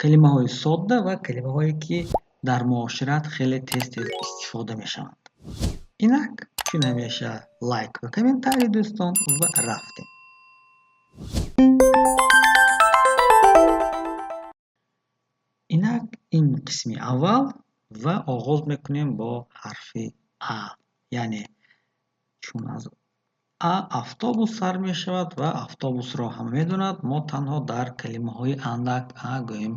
Калимаҳои содда ва калимаҳое, ки дар муошират хеле тез-тез истифода мешаванд. Инак, чун ҳамеша, лайк ва комментарий, дӯстон, ва рафтем. Инак, ин қисми аввал ва оғоз мекунем бо ҳарфи А. Яъне чун аз А автобус сар мешавад ва автобусро ҳама медонад, мо танҳо дар калимаҳои андак, гӯем,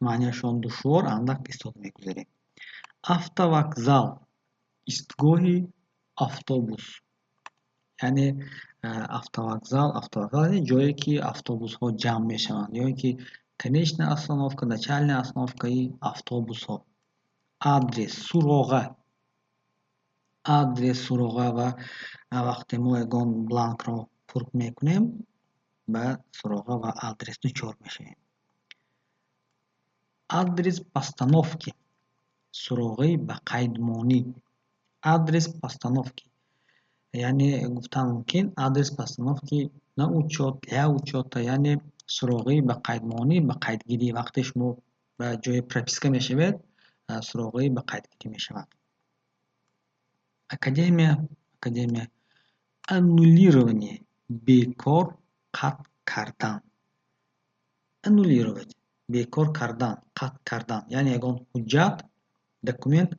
маънияшон душвор, андак истода мегузарем. Автовокзал — истгоҳи автобус. Яъне автовокзал, автовокзал яъне ҷое, ки автобусҳо ҷамъ мешаванд, ё ин ки конечная остановка, начальная остановкаи автобусҳо. Адрес — суроға. Адрес — суроға ва вақте мо ягон бланкро пур мекунем, ба суроға ва адрес дучор мешавем. Адрес постановки — суроғаи ба қайдмонӣ. Адрес постановки, яъне гуфтан мумкин, адрес постановки на учёт, для учёта, яъне суроғаи ба қайдмонӣ, ба қайдгирӣ. Вақте шумо ба ҷои прописка мешавед, суроғаи ба қайдгирӣ мешавад. Академия, академия. Аннулирование — бекор, қатъ кардан. Аннулировать — бекор кардан, қатъ кардан. Яъне ягон ҳуҷҷат, документ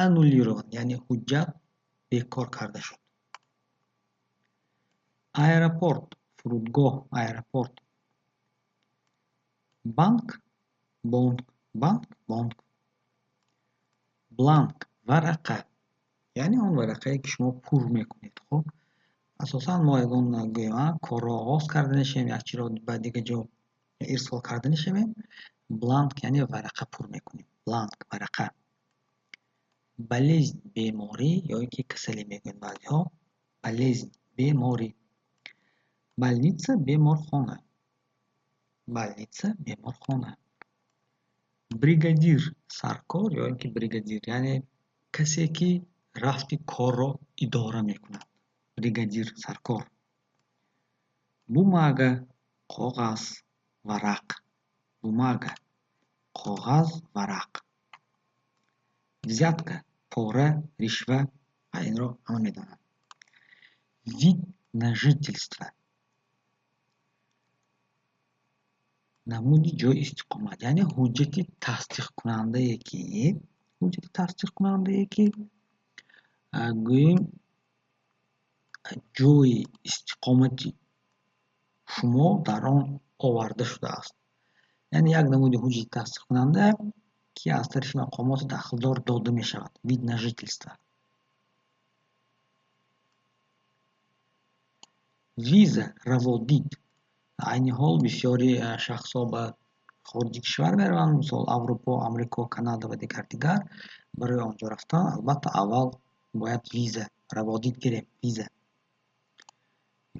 аннулирован, яъне ҳуҷҷат бекор карда шуд. Аэропорт — фурудгоҳ, аэропорт. Банк, бонк, банк, бонк. Бланк — варақа, яъне он варақае, ки шумо пур мекунед. Хуб, асосан мо ягон, гӯем, корро оғоз карда мешавем, як чиро ба дигар ҷо ирсол карда мешавем, бланк, яъне варақа пур мекунем. Бланк — варақа. Болезнь — беморӣ ё ин ки касалӣ мегӯянд баъзеҳо. Болезнь — беморӣ. Больница — беморхона. Больница — беморхона. Бригадир — саркор ё ин ки бригадир, яъне касе, ки рафти корро идора мекунад. Бригадир — саркор. Бумага — коғаз, варақ. Бумага — коғаз, варақ. Взятка — пора, ришва ва инро ҳама медонанд. Вид на жительство — намуди ҷойи истиқомат, яъне ҳуҷҷати тасдиқкунандае, ки ҳуҷҷати тасдиқкунандае, ки, гӯем, ҷойи истиқомати шумо дар он оварда шудааст. Яъне як намуди ҳуҷҷати тасдиқкунанда, ки аз тарафи мақомоти дахлдор дода мешавад. Вид на жительство. Виза, раводид. Айни ҳол бисёри шахсҳо ба хориҷи кишвар мераванд, мисол, Аврупо, Амрико, Канада ва дигар дигар. Барои он ҷо рафтан, албатта, аввал бояд виза, раводид гирем. Виза.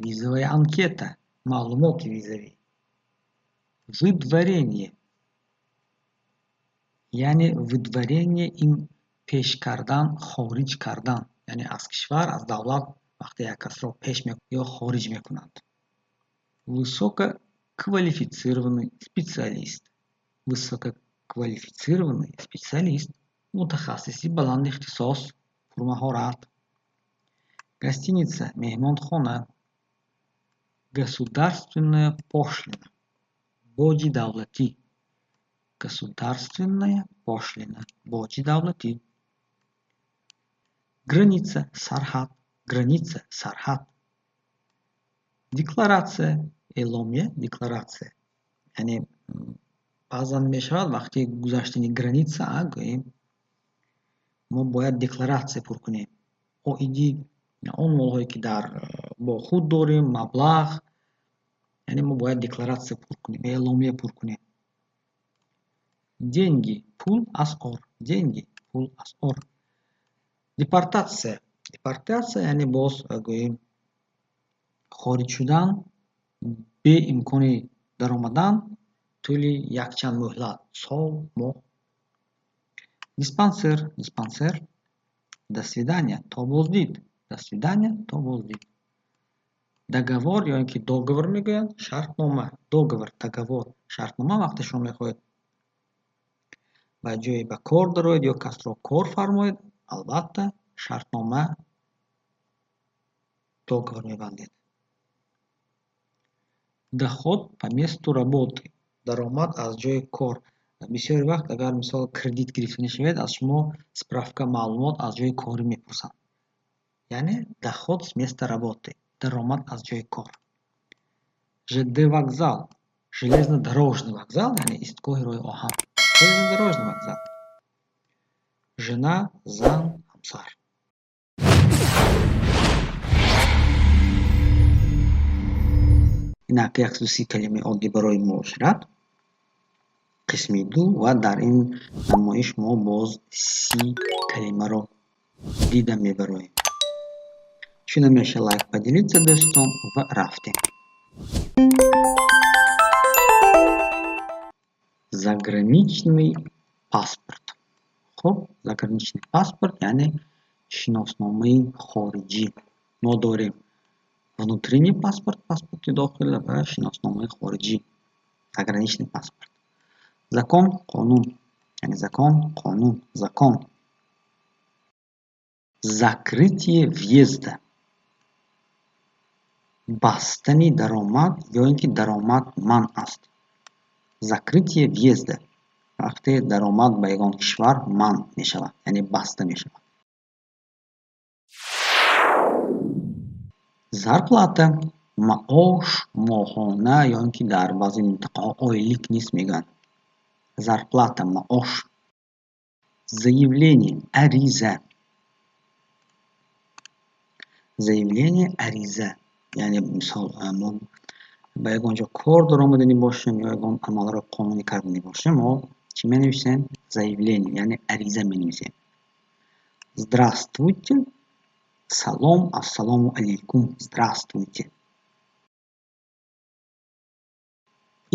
Визовая анкета — маълумоти визавӣ. Выдворение, яъне выдворение — ин пеш кардан, хориҷ кардан, яъне аз кишвар, аз давлат вақте як касро пеш ё хориҷ мекунанд. Высококвалифицированный специалист. Высококвалифицированный специалист — мутахассиси баландихтисос, пурмаҳорат. Гостиница — меҳмонхона. Государственная пошлина — боҷи давлатӣ. Государственная пошлина — боҷи давлатӣ. Граница — сарҳад. Граница — сарҳад. Декларация — эъломия. Декларация, яъне баъзан мешавад, вақти гузаштани граница, гӯем, мо бояд декларатсия пур кунем оиди он молҳое, ки дар бо худ дорем, маблағ, яъне мо бояд декларатсия пур кунем, эъломия пур кунем. Деньги — пул, асъор. Деньги — пул, асъор. Депортация. Депортация, яъне боз, гӯем, хориҷ шудан беимкони даромадан тӯли якчанд муҳлат: сол, моҳ. Диспансер, диспансер. До свидания — то боздид. До свидания — то боздид. Договор ё ин ки договор мегӯянд, шартнома. Договор, договор, шартнома. Вақте шумо мехоҳед Ба ҷое ба кор дароед ё касро кор фармоед, албатта шартнома договор мебандед. Доход по месту работы. Даромад аз ҷои кор. Бисёри вақт агар мисол кредит гирифта нашавед, аз шумо справка, маълумот аз ҷои корӣ мепурсанд. Яъне доход с места работы. Даромад аз ҷои кор. ЖД вокзал. Железнодорожный вокзал, яъне истгоҳи роҳи оҳан. Железнодорожный вокзал. Жена, зан, ҳамсар. Инак 130 калимаи оддӣ барои муошират, қисми 2, ва дар ин намоиш мо боз 30 калимаро дида мебароем. Чун ҳамеша лайк, поделиться, дӯстон, ва рафтем. Заграничный паспорт. Хуб, заграничный паспорт яъне шиносномаи хориҷӣ. Мо дорем внутренний паспорт, паспорти дохила, ва шиносномаи хориҷӣ, заграничный паспорт. Закон, қонун, яъне закон, қонун, закон. Закрытие въезда. Бастани даромад ё ин ки даромад манъ аст. Закрытие въезда. Вақте даромад ба ягон кишвар манъ мешавад, яъне баста мешавад. Зарплата, маош, моҳона ё ин ки дар баъзе минтақаҳо ойлик низ мегӯянд. Зарплата, маош. Заявление, ариза. Заявление, ариза. Яъне мисол мо ба ягон ҷо кор даромаданӣ бошем ё ягон амалро қонунӣ карданӣ бошем, мо чӣ менависем? Заявление, яъне ариза менависем. Здравствуйте, салом, ассалому алейкум, здравствуйте.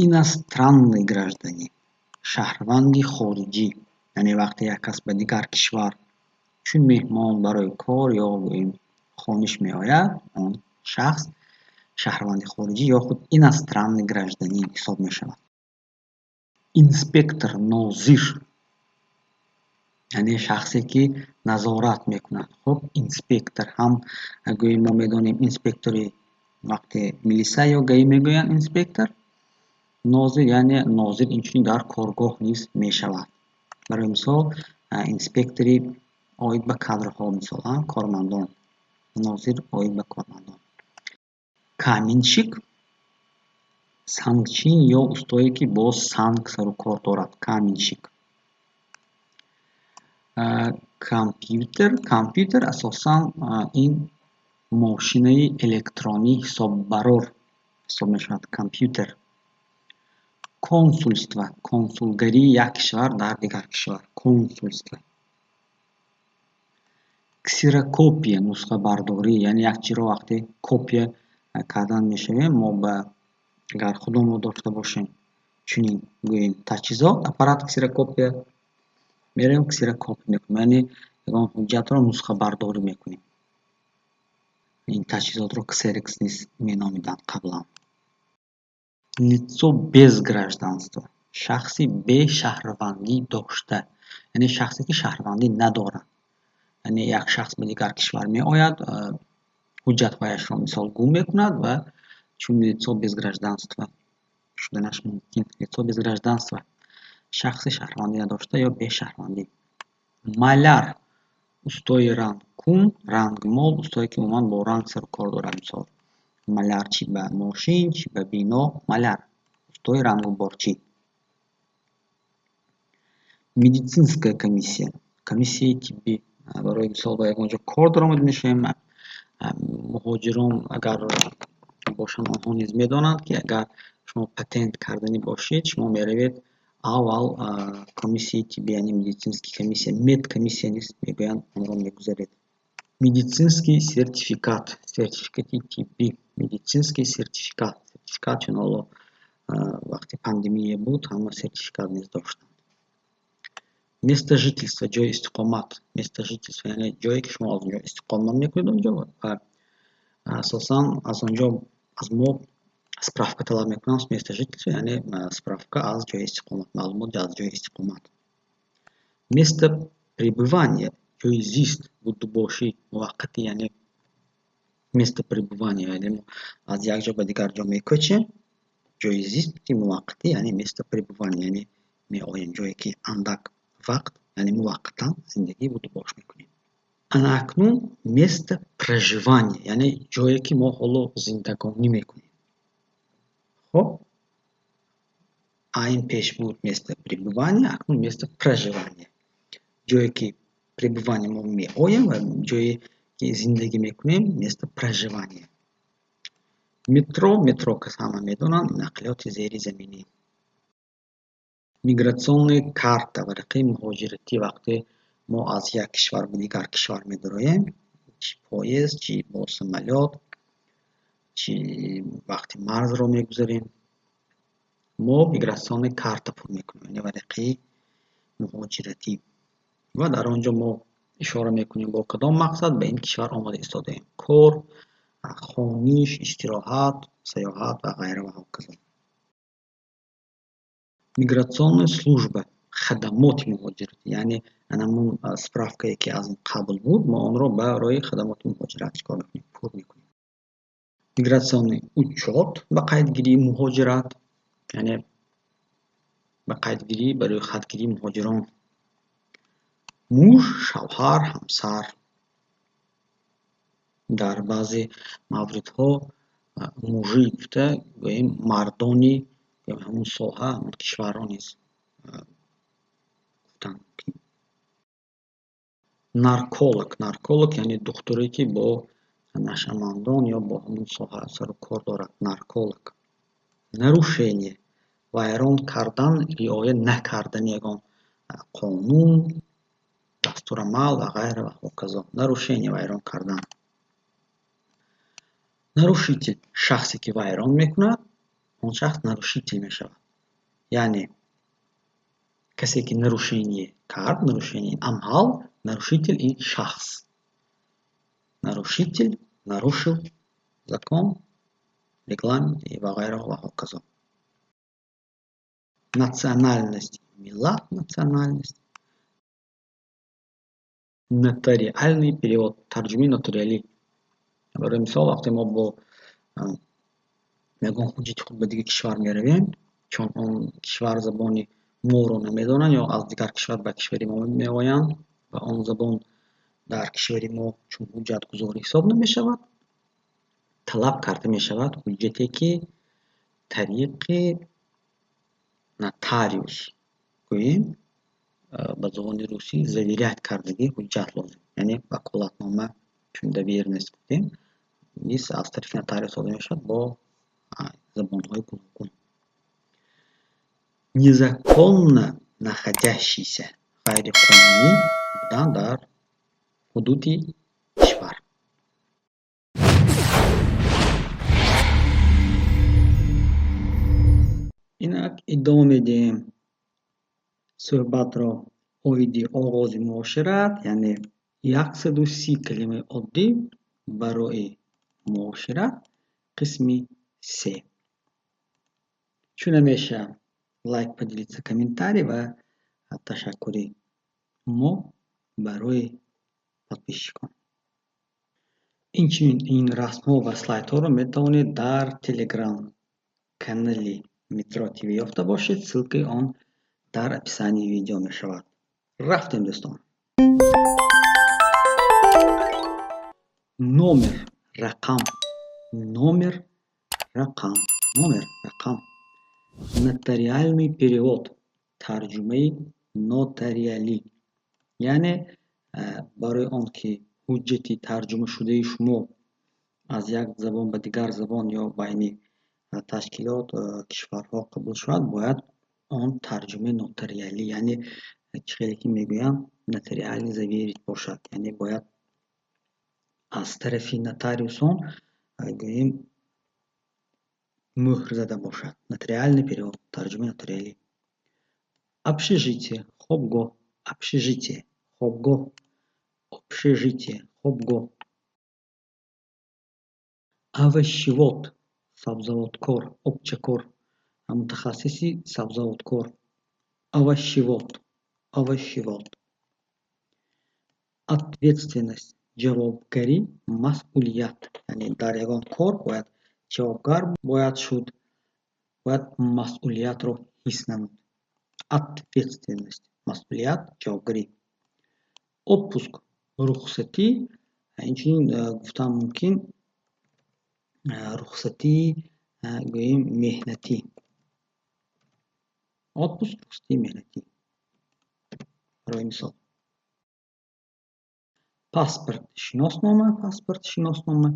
Иностранный гражданин, шаҳрванди хориҷӣ, яъне вақте як кас ба дигар кишвар чун меҳмон барои кор ё гӯем хониш меояд, он шахс шаҳрванди хориҷӣ ё худ иностранный гражданин ҳисоб мешавад. Инспектор, нозир, яъне шахсе ки назорат мекунад. Хуб, инспектор ҳам гӯем мо медонем инспектори вақте милиса ё ГАИ мегӯянд инспектор. Нозир, яъне нозир инчунин дар коргоҳ низ мешавад. Барои мисол инспектори оид ба кадрҳо, мисол кормандон, нозир оид ба кормандон. Каменщик, сангчин ё устое ки бо санг сару кор дорад, каменщик. Компютер, компютер асосан ин мошинаи электронӣ ҳисоббарор ҳисоб мешавад, компютер. Консульство, консулгарии як кишвар дар дигар кишвар, консульство. Ксерокопия, нусхабардорӣ, яъне як чизро вақте копия кардан мешавем, мо ба агар худамон дошта бошем чунин гӯем таҷҳизот, аппарат ксерокопия, меравем ксерокопия мекунем, яъне ягон ҳуҷҷатро нусхабардорӣ мекунем. Ин таҷҳизотро ксерокс низ меномиданд қаблан. Лицо без гражданства, шахси бешаҳрвандӣ дошта, яъне шахсе ки шаҳрвандӣ надорад. Яъне як шахс ба дигар кишвар меояд, ҳуҷҷатҳояшро мисол гум мекунад ва чун лицо без гражданства шуданаш мумкин. Лицо без гражданства, шахси шаҳрвандӣ надошта ё бешаҳрвандӣ. Маляр, устои рангкун, рангмол, устое ки умуман бо ранг сару кор дорад. Мисол маляр чи ба мошин, чи ба бино, маляр, устои рангуборчӣ. Медицинская комиссия, комиссияи тиббӣ. Барои мисол ба ягон ҷо кор даромада мешавем, муҳоҷирон агар бошанд, онҳо низ медонанд ки агар шумо патент карданӣ бошед, шумо меравед аввал комиссияи тиббӣ, яъне медицинский комиссия, медкомиссия низ мегӯянд, онро мегузаред. Медицинский сертификат, сертификати тиббӣ, медицинский сертификат. Сертификат чун ҳоло вақти пандемия буд, ҳама сертификат низ доштанд. Место жительства, ҷои истиқомат, место жительства яъне ҷое ки шумо аз он ҷо истиқомат мекунед, онҷо ва асосан аз он ҷо аз мо справка талаб мекунанд. Место жительства яъне справка аз ҷои истиқомат, маълумот аз ҷои истиқомат. Место пребывания ҷои зист, будубошӣ муваққатӣ, яъне место пребывания, яъне мо аз як ҷо ба дигар ҷо мекӯчем, ҷои зисти муваққатӣ, яъне место пребывания, яъне меоем ҷое ки андак вақт, яъне муваққатан зиндагӣ будубош мекунем. Ана акнун место проживания, яъне ҷое ки мо ҳоло зиндагонӣ мекунем. Хоб, ин пеш буд место пребывания, акнун место проживания. Ҷое ки пребывания мо меоем ва ҷое ки зиндагӣ мекунем место проживания. Метро, метро кас ҳама медонанд, нақлиёти зеризаминӣ. Миграционная карта, варақаи муҳоҷиратӣ, вақте мо аз як кишвар ба дигар кишвар медароем, чи поезд, чи бо самолёт, чи вақти марзро мегузарем, мо миграционная карта пур мекунем, яъне варақаи муҳоҷиратӣ. Ва дар он ҷо мо ишора мекунем бо кадом мақсад ба ин кишвар омада истодаем: кор, хониш, истироҳат, сайёҳат ва ғайра ва ҳоказо. Миграционная служба, хадамоти муҳоҷиратӣ, яъне анамун справкае ки аз ин қабл буд, мо онро барои хадамоти муҳоҷират чикор мекунем? Пур мекунем. Миграционный учёт, ба қайдгирии муҳоҷират, яъне ба қайдгирӣ барои хатгирии муҳоҷирон. Муж, шавҳар, ҳамсар. Дар баъзе мавридҳо мужи гуфта гӯем мардони ҳамун соҳа, ҳамун кишварро низ гуфтан мумкин. Нарколог, нарколог яъне духтуре ки бо нашъамандон ё бо ҳамун соҳа сару кор дорад. Нарколог. Нарушение, вайрон кардан, риоя накардани ягон қонун, дастурамал ва ғайра ва ҳоказо. Нарушение, вайрон кардан. Нарушитель, шахсе ки вайрон мекунад, он шахс нарушитель мешавад. Яъне касе ки нарушение кард, нарушение амал, нарушитель ин шахс. Нарушитель нарушил закон, регламент ва ғайра ва ҳоказо. Национальность, миллат, национальность. Нотариальный перевод, тарҷумаи нотариалӣ. Барои мисол, вақте мо бо ягон ҳуҷҷати худ ба дигар кишвар меравем, чун он кишвар забони моро намедонанд ё аз дигар кишвар ба кишвари мо меоянд ва он забон дар кишвари мо чун ҳуҷҷатгузорӣ ҳисоб намешавад, талаб карда мешавад ҳуҷҷате ки тариқи нотариус, гӯем ба забони русӣ, заверять кардагӣ ҳуҷҷат лозим, яъне ваколатнома, чун доверенность гуфтем, низ аз тарафи нотариус дода мешавад бо забонҳои гуногун. Незаконно находящийся, ғайриқонунӣ будан дар ҳудуди кишвар. Инак идома медиҳем суҳбатро оиди оғози муошират, яъне 130 калимаи оддӣ барои муошират, қисми 3. Чун ҳамеша лайк, поделиться, комментарий ва ташаккури мо барои подписчикон. Инчунин ин расмҳо ва слайдҳоро метавонед дар Телеграм канали Метро ТВ ёфта бошед. Ссылкаи он дар описании видео мешавад. Рафтем, дӯстон. Номер, рақам, номер, рақам, номер, рақам. Нотариальный перевод, тарҷумаи нотариалӣ. Яъне барои он ки ҳуҷҷати тарҷумашудаи шумо аз як забон ба дигар забон ё байни ташкилот, кишварҳо қабул шавад, бояд он тарҷумаи нотариалӣ, яъне чӣ хеле ки мегӯянд, нотариально заверить бошад, яъне бояд аз тарафи нотариусон, гӯем, мӯҳр зада бошад. Нотариальный перевод, тарҷумаи нотариалӣ. Общежитие, хобгоҳ, общежитие, хобгоҳ, общежитие, хобгоҳ. Овощевод, сабзавоткор, обчакор, мутахассиси сабзавоткор. Овощевод, Овощевод. Ответственность ҷавобгарӣ, масъулият. Яъне дар ягон кор бояд ҷавобгар бояд шуд, бояд масъулиятро ҳис намуд. Ответственность масъулият, ҷавобгарӣ. Отпуск рухсатӣ, инчунин гуфтан мумкин рухсатии гӯем меҳнатӣ. Отпуск рухсатии меҳнатӣ. Барои мисол. Паспорт шиноснома, паспорт шиноснома,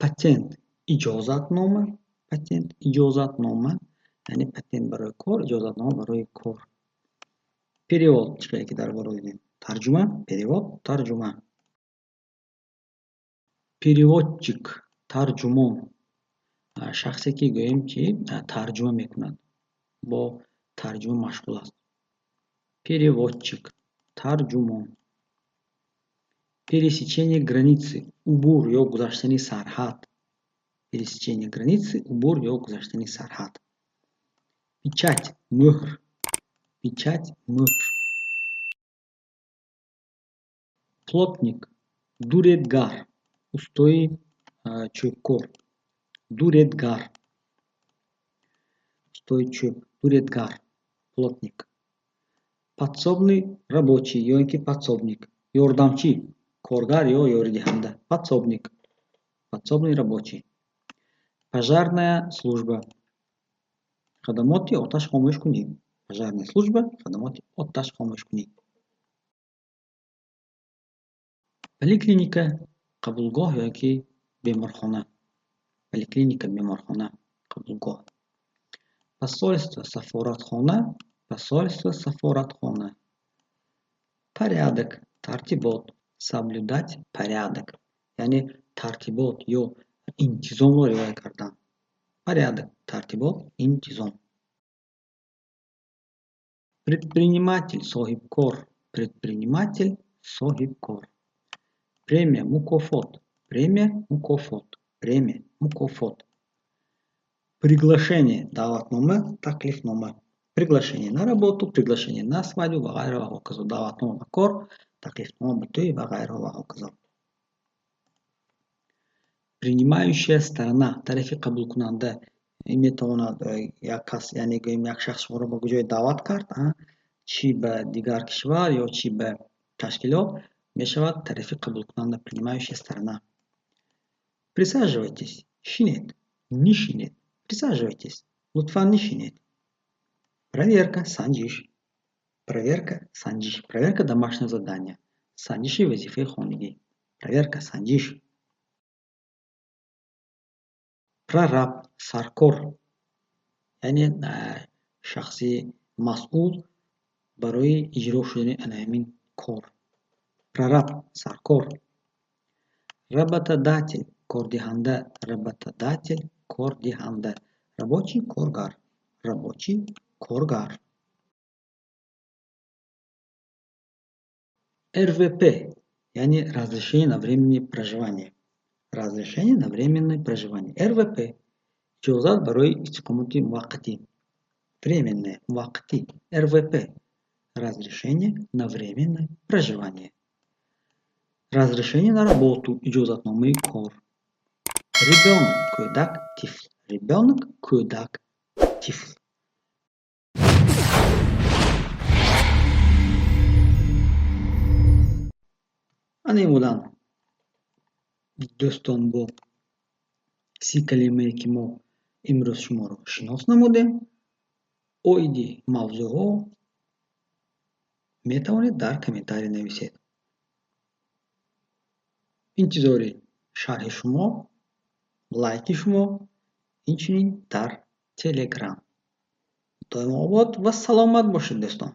патент иҷозатнома, патент иҷозатнома, яъне патент барои кор, иҷозатнома барои кор. Перевод чӣ хеле ки дар боло дидем. Тарҷума, перевод, тарҷума. Переводчик тарҷумон, шахсе ки гӯем ки тарҷума мекунад, бо тарҷума машғул аст. Переводчик тарҷумон. Пересечение границы убур ё гузаштани сарҳад. Пересечение границы убур ё гузаштани сарҳад. Печать мӯҳр, печать мӯҳр. Плотник дуредгар, устои чӯбкор. Дуредгар. Устои чӯб, дуредгар, плотник. Подсобный рабочий ё ин ки подсобник, ёрдамчӣ, коргар ё ёридиҳанда. Подсобник, подсобный рабочий. Пожарная служба хадамоти оташхомӯшкунӣ. Пожарная служба хадамоти оташхомӯшкунӣ. Поликлиника қабулгоҳ ё ин ки беморхона. Поликлиника беморхона, қабулгоҳ. Посольство сафоратхона, посольство сафоратхона. Порядок тартибот, соблюдать порядок, яъне тартибот ё интизомро риоя кардан. Порядок тартибот, интизом. Предприниматель соҳибкор, предприниматель соҳибкор. Премия мукофот, премия мукофот, премия мукофот. Приглашение даъватнома, таклифнома. Приглашение на работу, приглашение на свадьбу ва ғайра ва ҳоказо. Даъватнома ба кор, таклифнома ба тӯй ва ғайраҳо ва ҳоказо. Принимающая сторона тарафи қабулкунанда. Ин метавонад як кас, яъне гӯем як шахс шуморо ба куҷое даъват кард, чӣ ба дигар кишвар ё чӣ ба ташкилот, мешавад тарафи қабулкунанда, принимающая сторона. Присаживайтесь, шинед, нишинед, присаживайтесь, лутфан нишинед. Проверка, санҷиш. Проверка, санҷиш. Проверка домашнего задания. Санҷиши вазифаи хонагӣ. Проверка, санҷиш. Прораб, саркор, яъне шахси масъул барои иҷро шудани ана ҳамин кор. Прораб, саркор. Работодатель, кордиҳанда, работодатель, кордиҳанда. Рабочий коргар, рабочий коргар. РВП, яъне разрешение на временное проживание. Разрешение на временное проживание. РВП иҷозат барои истиқомати муваққатӣ. Временное муваққатӣ. РВП разрешение на временное проживание. Разрешение на работу иҷозатномаи кор. Ребёнок кӯдак, тифл. Ребёнок кӯдак, тифл. Ана ин буданд, дӯстон, бо 30 калимае ки мо имрӯз шуморо шинос намудем. Оиди мавзӯъҳо метавонед дар комментарий нависед. Интизори шарҳи шумо, лайки шумо, инчунин дар Телеграм. Доимо обод ва саломат бошед, дӯстон.